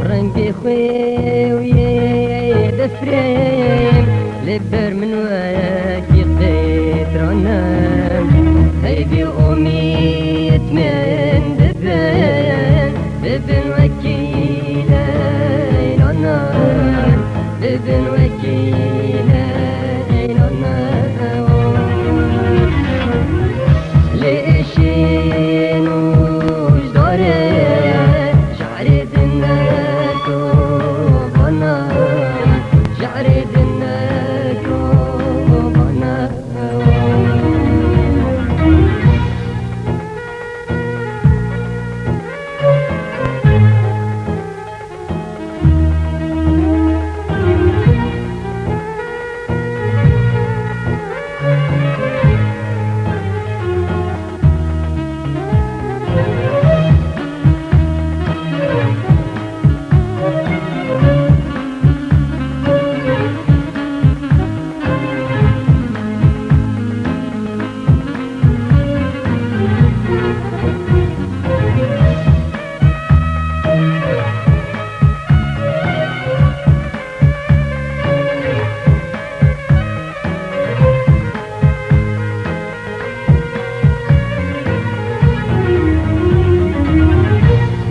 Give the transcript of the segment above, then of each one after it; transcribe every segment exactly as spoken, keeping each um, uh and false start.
Rengê xwe û yê defrê li ber min wekî qêtrane. Heyvî umîd min dibin, dibin wekî leylana, dibin wekî leylana. Lê êşîn û ji darê şe'rê din me kovana, şe'rê din me kovana.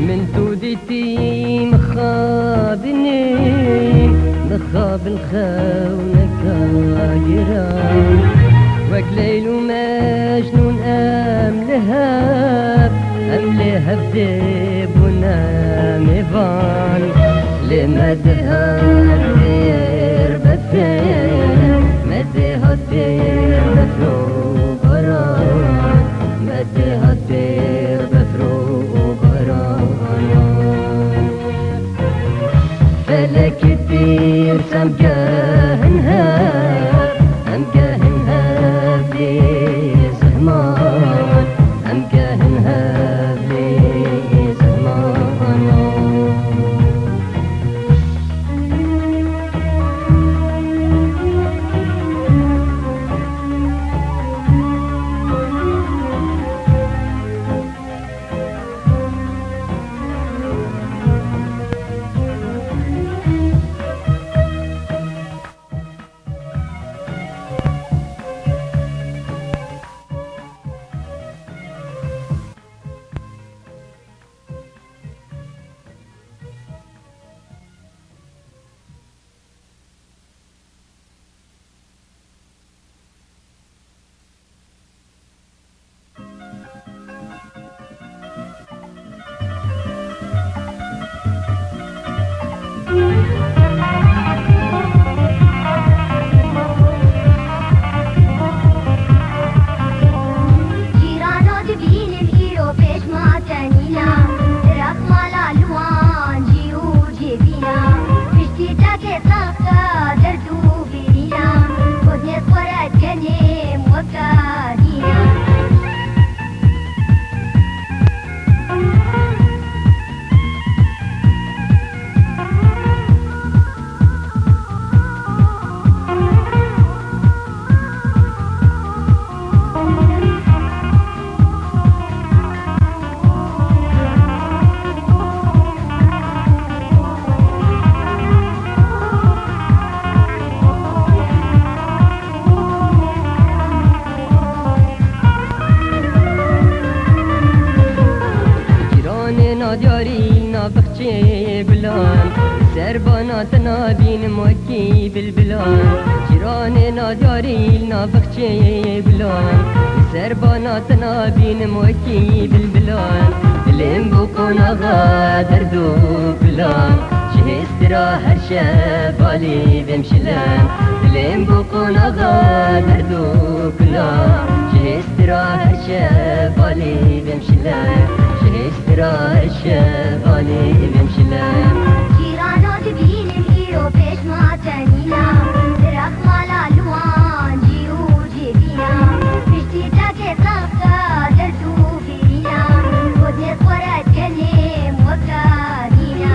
Min tu dîtî mixabinî, mixabin xewneka giran. Wek Leyl û Mecnûn em li hev, em li hev dê bûne mêvan. Lê me dihat têr befir, me dihat têr befir û baran, me dihat têr befir û baran. Felekî pîr em gehin hev, em gehin hev lê zehman, em gehin hev lê zehman. Cîrano dibînim îro pêşma tenîna, diraq mala li wan cî û cêbîna, piştî takê taxa derd û bêrîna, gotinê xwe re kenê weka dîna. Cîranê nadiyarî li nav bixçeyê gulan, li ser bana te nabînim wekî bilbilan. Cîranê nadiyarî li nav bixçeyê gulan, li ser bana te nabînim wekî bilbilan. Dilê min bû qonaxa derd û kulan, ji hêstira her şevalî vêm şilen. Dilê min bû qonaxa derd û kulan, ji hêstira her şevalî vêm şilen. Ji hêstira her şevalî vêm şilen. Cîrano dibînim îro pêşma tenîna, diraq mala li wan cî û cêbîna, piştî takê taxa derd û bêrîna, gotinê xwe re kenê weka dîna.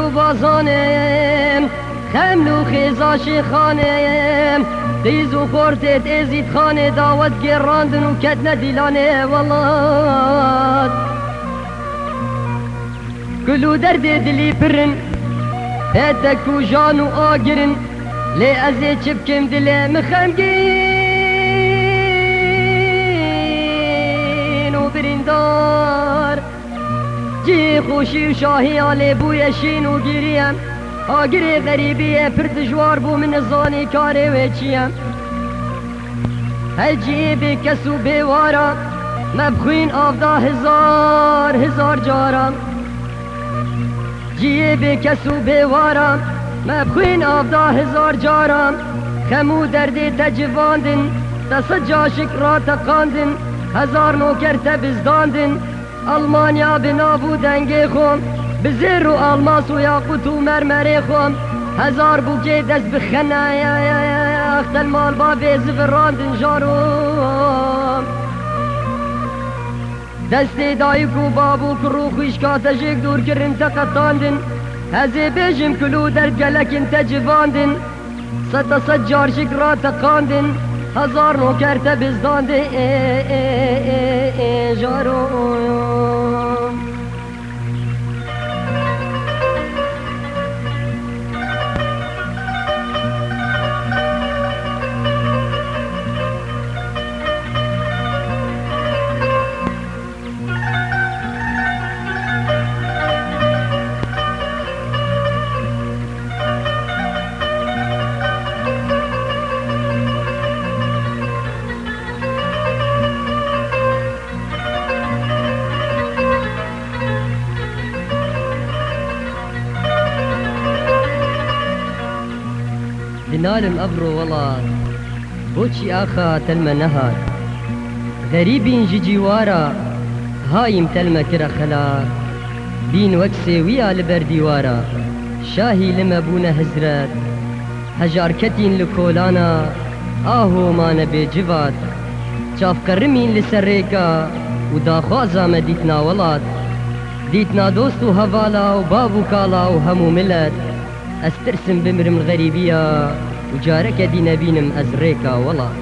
û bazanê, xeml û xêza şêxanê, qîz û xortê êzîdxanê dawet gêrandin û ketne dîlanê welat. Kul û derdê dilî pir in, petek û jan û agir in, Lê ez ê çi bikim, dilê min xemgîn û birîndar. Cihê xweşî û şahiya lê bûye şîn û giriyem. Agirê xerîbiyê pir dijwar bû, min nizanî karê wê çi ye. Hey cihê bêkes û bêwara, me bi xwîn av da hizar hizar cara. Cihê bêkes û bêwara, me bi xwîn av da hizar cara. Xem û derdê te civandin, te sed caşik rateqandin, hezar noker te bizdandin. Almanya bi nav û dengê xwe, bi zêr û almas û yaqût û mermerê xwe, hezar bûkê dest bi xenaya axtel malba vê zivirandin jaro. Destê dayik û bav û kur û xwîşka te jêk dûr kirin, te qetandin. Ez ê bêjim kul û derd gelekin te civandin. Seta sed car jik rateqandin, hezar noker te bizdandin, ê, ê, ê, ê, jaro. Dinalim evro welat, boçî axa telme nehat? Xerîbîn ji cîwara, hayîm telme kire xelat. Bîn wek sêwiya li ber dîwara, şahî li me bûne hizret. Hejar ketîn li kolana, aho mane bê civat. Çav qerimîn li ser rêka û daxwaza me dîtina welat. Dîtina dost û hevala û bav û kala û hemû milet. Ez tirsim bimirim li xerîbiya û careke dî nebînim ez rêka welat.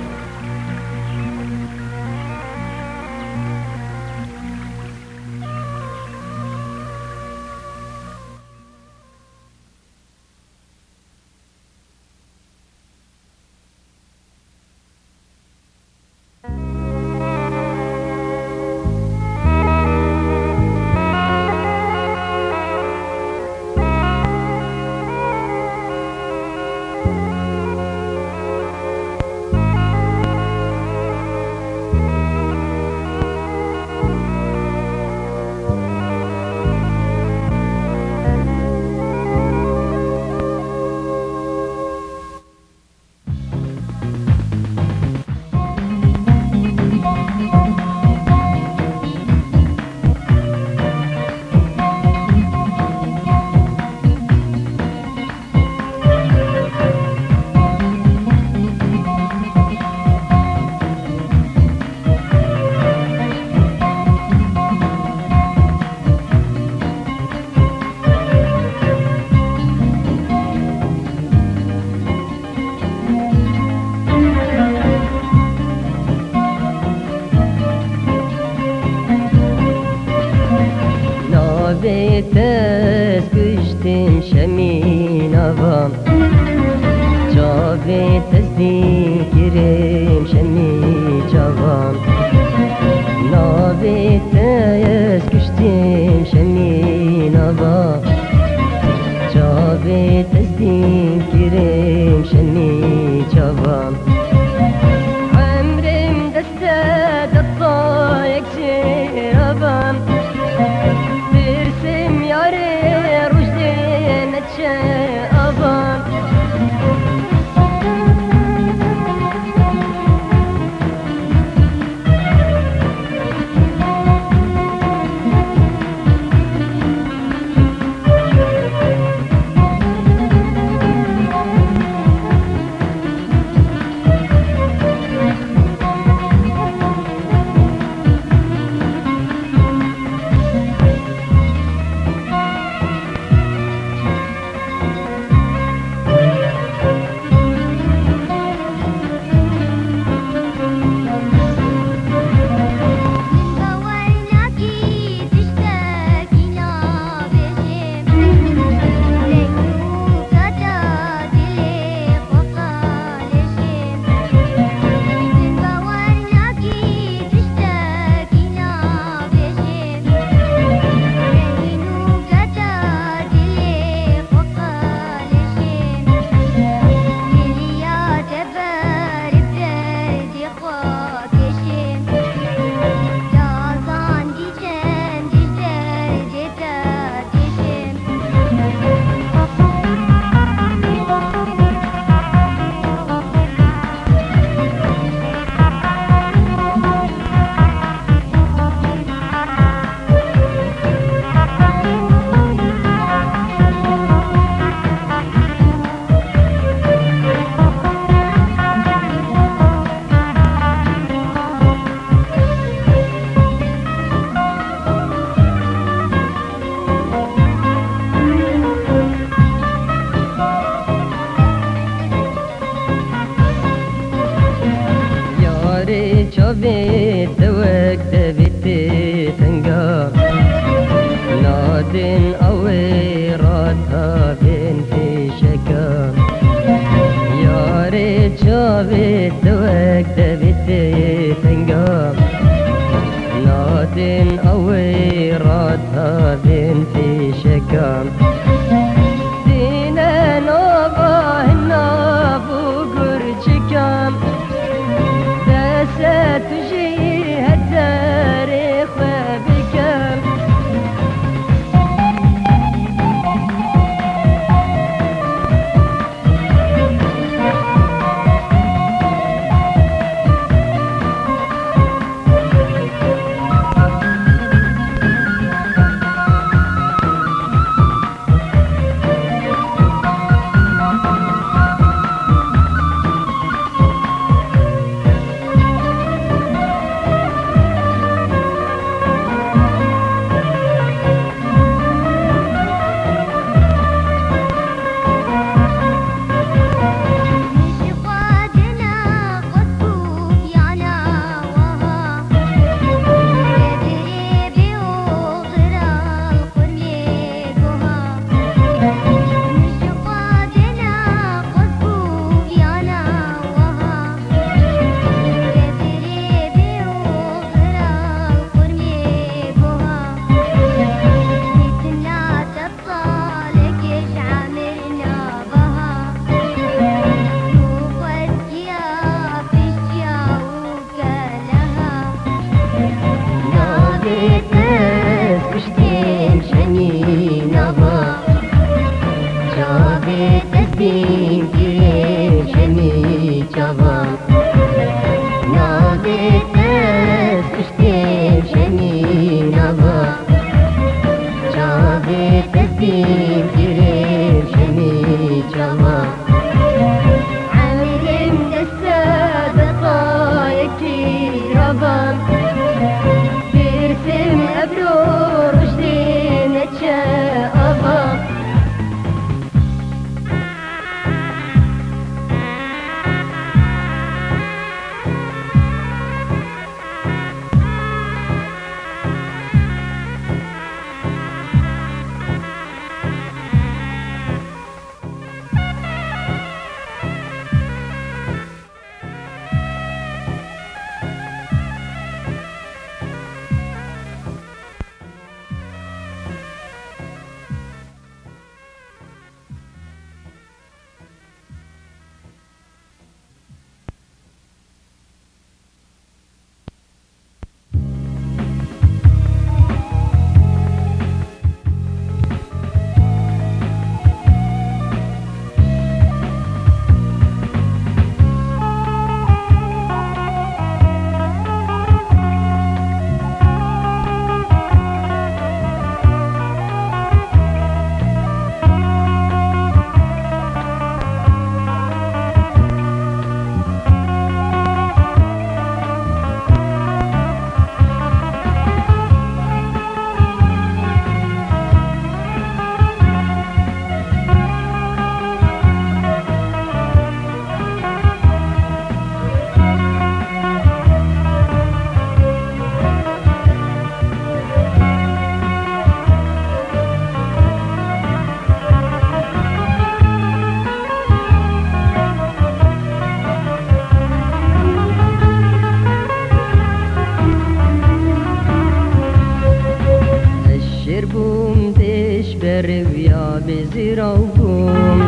Navê te ez kuştim şemî nava. Çavê te ez dîn kirim şemî çava. Navê te ez kuştim şemî nava. Çavê te ez dîn kirim şemî çava. Emrim deste de tayek çêravan. Tirsim yarê roj dê neçe avan. Çavê te wek devê tê tenga, nadên awê ra tavên pêşeka. Yarê çavê te wek devê tê tenga, nadên awê ra tavên pêşeka. Dîne nava hina bû gurçika. Dese tu jî hederê xwe bikem. Navê te ez kuştên şenî nava, çavê te stîn kirên şenî çava. Navê te ez kuştên şenî nava, çavê te stîn kirên şenî çava. Emrim deste deqayekî ravan. Dêsim ebro rojê neçe ava. Ez şêr bûm, pêşberê wî ya bêzîraw bûm.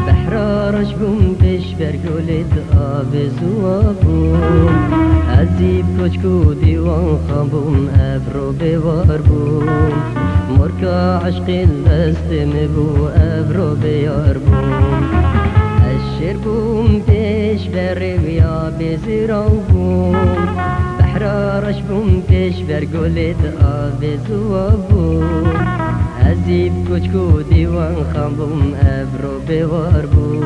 Behra reş bûm, pêşber gulê di avê ziwa bûm. Ez î bi koçk û dîwan xan bûm, evro bêwar bûm. Morka eşqê li destê min bû, evro bêyar bûm. Ez şêr bûm, pêşberê wî ya bêzîraw bûm. Behra reş bûm, pêşber gulê di avê ziwa bûm. Ez î bi koçk û dîwan xan bûm, evro bêwar bûm.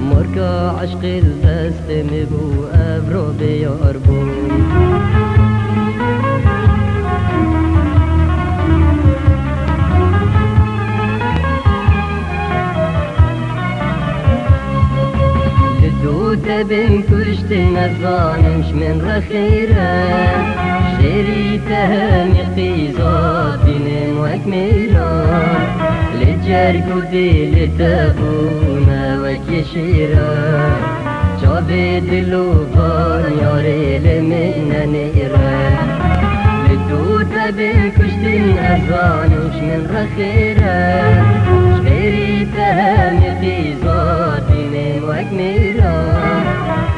Morka eşqê li destê min bû, evro bêyar bûm. Li dû Bin kuştin ez zanim ji min re xêr e. Ji xêrî te hemî qîza dînim wek mêran. Lê cerg û dîlê te bûne wek yeşîre. Çavê dil û van yarê li min nenêre. Li dû te bin kuştin ez zanim ji min re xêr e. Ji xêrî te hemî qîza dînim wek mêran.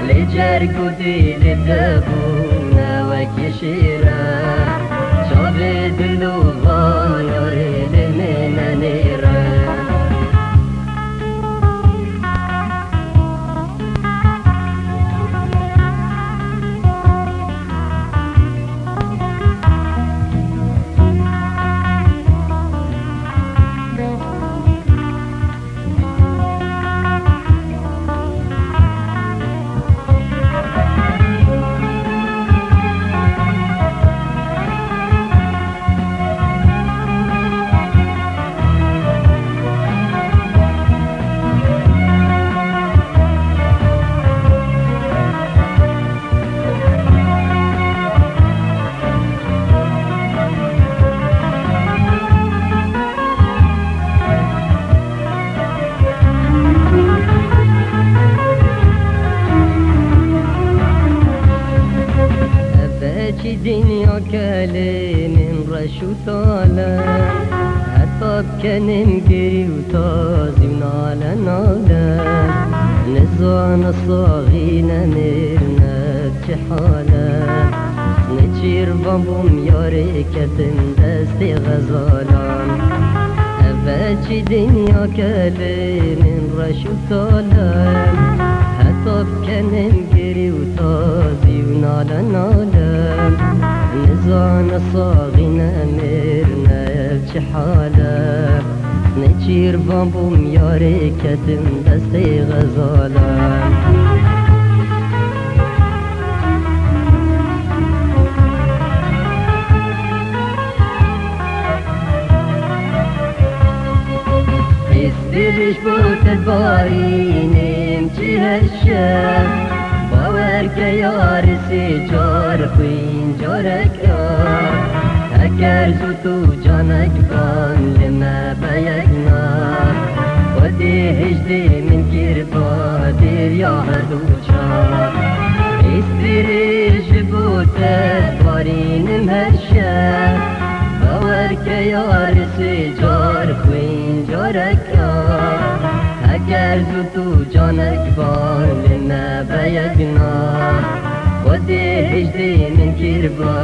Lê cerg û dîlê te bûne wek yeşîre. Çavê dil û van yarê li min nenêre. Ev çi dinya kelê min reş û tale, heta bikenim girî û tazî û nale nale. Nizane saxî nemirne çi hale. Nêçîrvan bûm yarê ketim destê xezalan. Ev çi dinya kelê min reş û tale. Heta bikenim girî û tazî û nale nale. Nizane saxî nemirne ev çi hale. Nêçîrvan bûm yarê ketim destê xezalan. Hêstirîş bo te barînim çi heşe. Bawer ke yarê sê car xwîn carek ra. Heker zû tu canek ban li me be yek na. Xwedê hêjdê min kir ba dêriya herdu çav. Hêstirê ji bo te barînim her şev. Bawer ke yarê sê car xwîn carek ra. Heker zû tu canek ban li me be yek na. Xwedê hêjdê min kir ba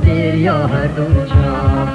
dêriya herdu çav.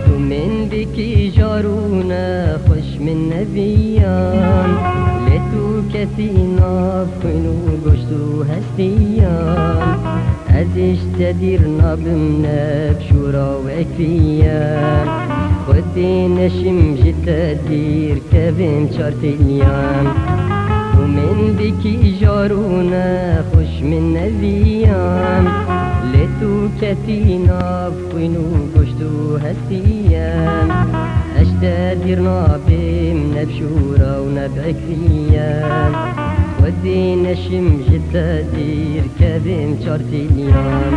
Tu min dikî jar û nexweş min neviyan, lê tu ketî nav xwîn û goşt û hestiyan. Ez ji te dîr nabim, ne bi şûra wekî ye. Xwedê neşim ji te dîr kevim çar têliyan. Tu min dikî jar û nexweş min neviyan, lê tu ketî nav xwîn û goşt û hestî ye. Ez ji te dîr nabim, ne bi şûra û ne bi ekrî ye. Xwedê neşim ji te dîr kevim çar têliyan.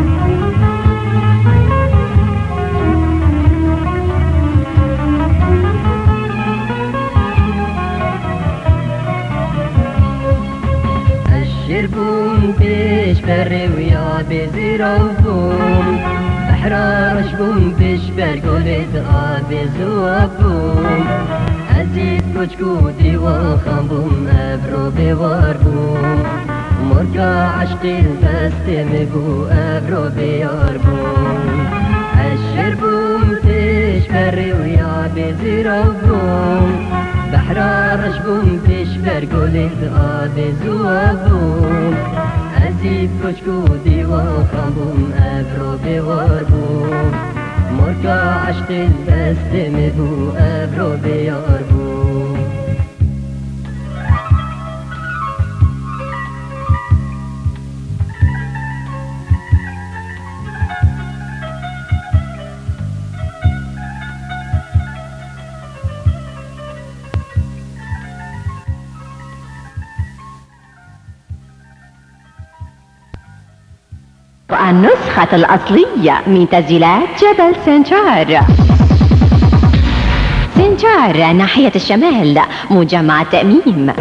Ez şêr bûm pêş berê wî ya bêzîrav bûm. Behr Hera reş bûm pêş ber golê di avê ziwa bûm. Ez ê koçk û dîwan xan bûm, ev robê war bûm. Morka eşqê li destê min bû, ev robê yar bûm. Ez şêr bûm pêş berê wî avê zîrav bûm. Behra reş bûm pêş ber golê di avê ziwa bûm. Ez ê koçk û dîwan xan bûm, ev robê war bûm. Morka eşqê li destê min bû, ev robê yar bûm. النسخة الأصلية من تسجيلات جبل سنجار. سنجار، ناحية الشمال، مجمع التأميم.